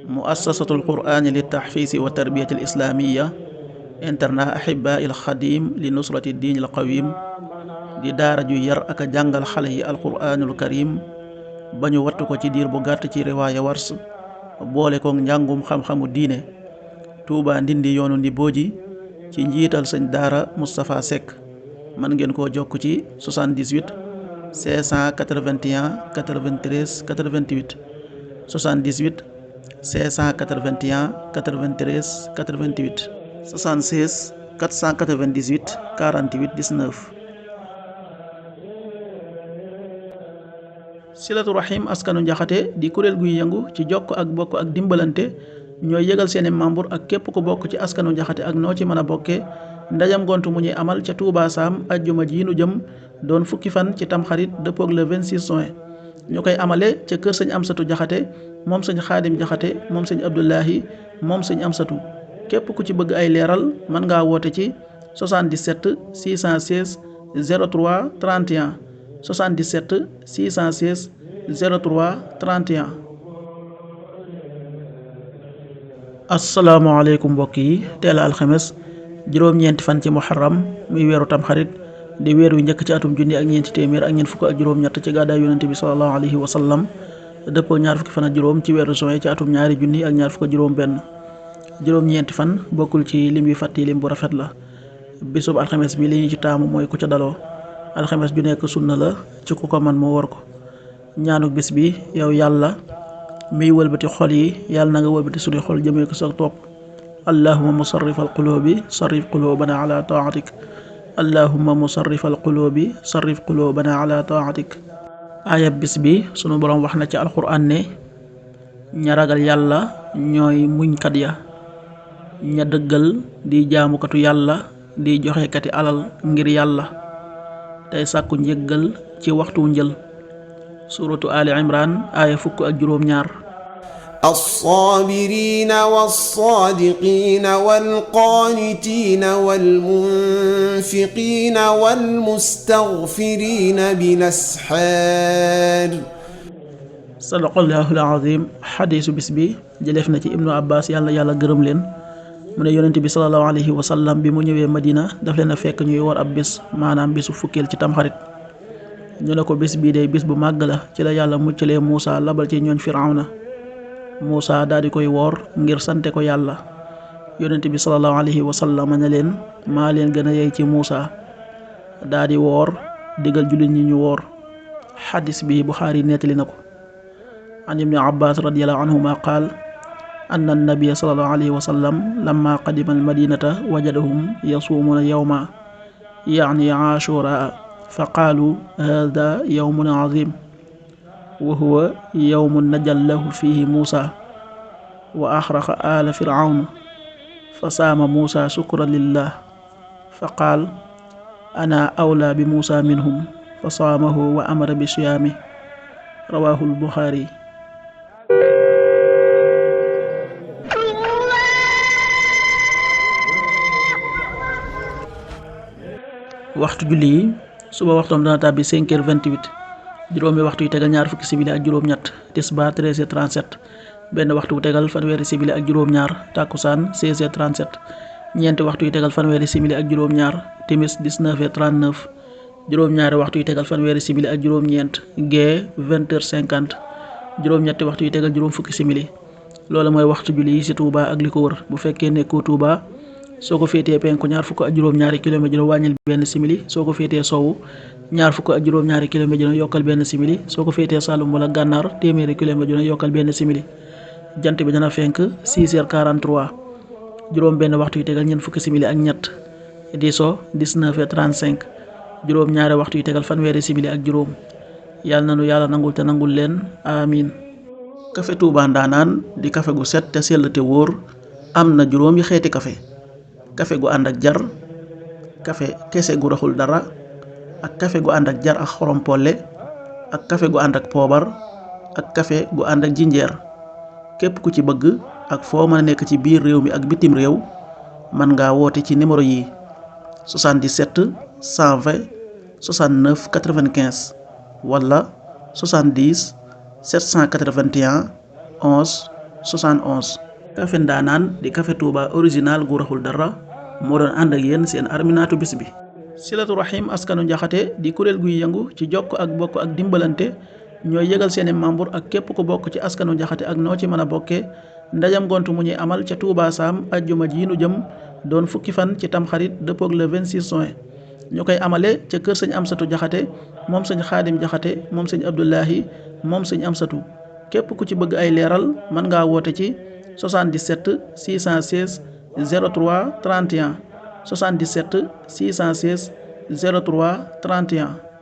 muassasatul qur'ani li tahfiisi wa tarbiyati al islaamiya internat ahibaa il xadim li nusrati diin al qawim di daara ju yar ak a jàngal xale yi alquraanul karim ba ñu wattu ko ci diir bu gàtt ci riwaaya wars boole kook njàngum xam-xamu diine. Touba Ndindi yoonu Ndibooji ci njiital sëñ daara Moustapha Seck. mën ngeen koo jokk ci 78 581 93 88 78 581 93 88 76 498 48 19. silatu rahim askanu njaxate di kuréel guy yëngu ci jokk ak bokk ak dimbalante ñooy yëgal seeni membre ak képp ku bokk ci askanu njaxate ak noo ci mën a bokkee ndajam gont mu ñuy amal ca Touba Sam ajjuma ji nu jëm doon fukki fan ci tamxarit dëppoog le 26 juin ñu koy amale ca kër sëñ Amsatu Jaxate moom sëñ Xaadim Jaxate moom sëñ Abdullahi moom sëñ Amsatu. képp ku ci bëgg ay leeral mën ngaa woote ci 77 616 03 31 77 616 03 31. asalaamaaleykum mbokk yi teel a alxames juróom-ñeenti fan ci muharram muy weeru tamxarit di weer wi njëkk ci atum junni ak ñeenti téeméer ak ñeent fukk ak juróom-ñett ci gàddaay yonente bi sallallahu alayhi wa sallam dëppoo ñaar fukki fan ak juróom ci weeru juin ci atum ñaari junni ak ñaar fukk ak juróom benn. juróom-ñeenti fan bokkul ci lim yu fàtti lim bu rafet la. bisub alxames bi li ñu ci taamu mooy ku ca daloo alxames ju nekk sunna la ci ku ko man moo war ko. ñaanuk bis bi yow yàlla miy wëlbati xol yi yàlla na nga wëlbati suñu xol jëmee ko sa topp. allahumma musarrif al qulubi sarrif qulubana ala taatik allahumma musarrif al qulubi sarrif qulubana ala taatik. ayab bis bi sunu borom wax na ci alquran ne ña ragal yàlla ñooy muñkat ya ña dëggal di jaamukatu yàlla di joxekati alal ngir yàlla tey sàkku njëggal ci waxtu njël. suratu ali imran aaya fukk ak juróom-ñaar. الصابرين والصادقين والقانتين والمنفقين والمستغفرين بالأسحار. sadaqallahul azim. xadiisu bis bi jëleef na ci ibnu abbas yàlla gërëm leen mu ne yonent bi sallallahu alayhi wa sallam bi mu ñëwee madina daf leen a fekk ñuy war ab bis maanaam bisu fukkeel ci tamxarit ñu ne ko bis bii day bis bu màgg la ci la yàlla muccalee Muusa labal ci ñooñ firawna. Muusa daal di koy woor ngir sante ko yàlla yonent bi sallallahu alayhi wa sallam ne leen maa leen gën a yey ci Muusa daal di woor digal jullit ñi ñu woor. xadis bi Buxaari nettali na ko. an ibni abbas radiallahu anhuma qaal anna annabia sallallahu alayhi wa sallam lamma qadima almadinata wajadahum yasuumuuna yawma yaani ashura fa qaalu hada yawmun azim wa huwa yawmun najallahu fihi muusa wa axraqa ala firawn fa saama muusa shukran lillah fa qaal ana awla bi muusa minhum fa saamahu wa amara bi siyaami rawahu albuxaari. waxtu julli yi suba waxtoom dana tàbbi 5h28 juróomi waxtu yu tegal ñaar fukki simili ak juróom-ñett tisbaar 13h37 benn waxtu bu tegal fanweeri simili ak juróom-ñaar takkusaan 16h37 ñeenti waxtu yu tegal fanweeri simili ak juróom-ñaar timis 19h39 juróom-ñaari waxtu yu tegal fanweeri simili ak juróom-ñeent gee 20h50 juróom-ñetti waxtu yu tegal juróom fukki simili. loolu mooy waxtu julli yi ci Touba ak li ko wër. bu fekkee nekkoo Touba soo ko féetee penku ñaar fukk ak juróom-ñaari kilomètre dina wàññil benn simili soo ko féetee sowu ñaar fukk ak juróom-ñaari kilomètre dina yokkal benn simili soo ko féetee Saloum wala Gànnaar téeméeri kilomètre dina yokkal benn simili. jant bi dana fenk 6h43 juróom benn waxtu yu tegal ñeent fukki simili ak ñett di so 19h35 juróom-ñaari waxtu yu tegal fanweeri simili ak juróom. yàlla nanu yàlla nangul te nangul leen amiin. kafe Touba Ndanaan di kafe gu set te sell te wóor am na juróomi xeeti kafe. kafe gu ànd ak jar kafe kese gu raxul dara ak kafe gu ànd ak jar ak xorom polle ak kafe gu ànd ak poobar ak kafe gu ànd ak jinjeer. képp ku ci bëgg ak foo mën a nekk ci biir réew mi ak bitim réew mën ngaa woote ci numéro yi 77 120 69 95 wala 70 781 11 71. Café Ndaanaan di café Touba original gu raxul dara moo doon ànd ak yéen seen arminaatu bis bi. Silatu Rahim askanu Njaxate di kuréel guy yëngu ci jokk ak bokk ak dimbalante ñooy yëgal seeni membre ak képp ku bokk ci askanu Njaxate ak noo ci mën a bokkee ndajam ngont mu ñuy amal ca Touba Sam ajjuma ji nu jëm doon fukki fan ci tamxarit dëppoog le 26 juin ñu koy amale ca kër sëñ Amsatu Jaxate moom sëñ Xaadim Jaxate moom sëñ Abdullahi moom sëñ Amsatu. képp ku ci bëgg ay leeral mën ngaa woote ci 77 616 03 31 77 616 03 31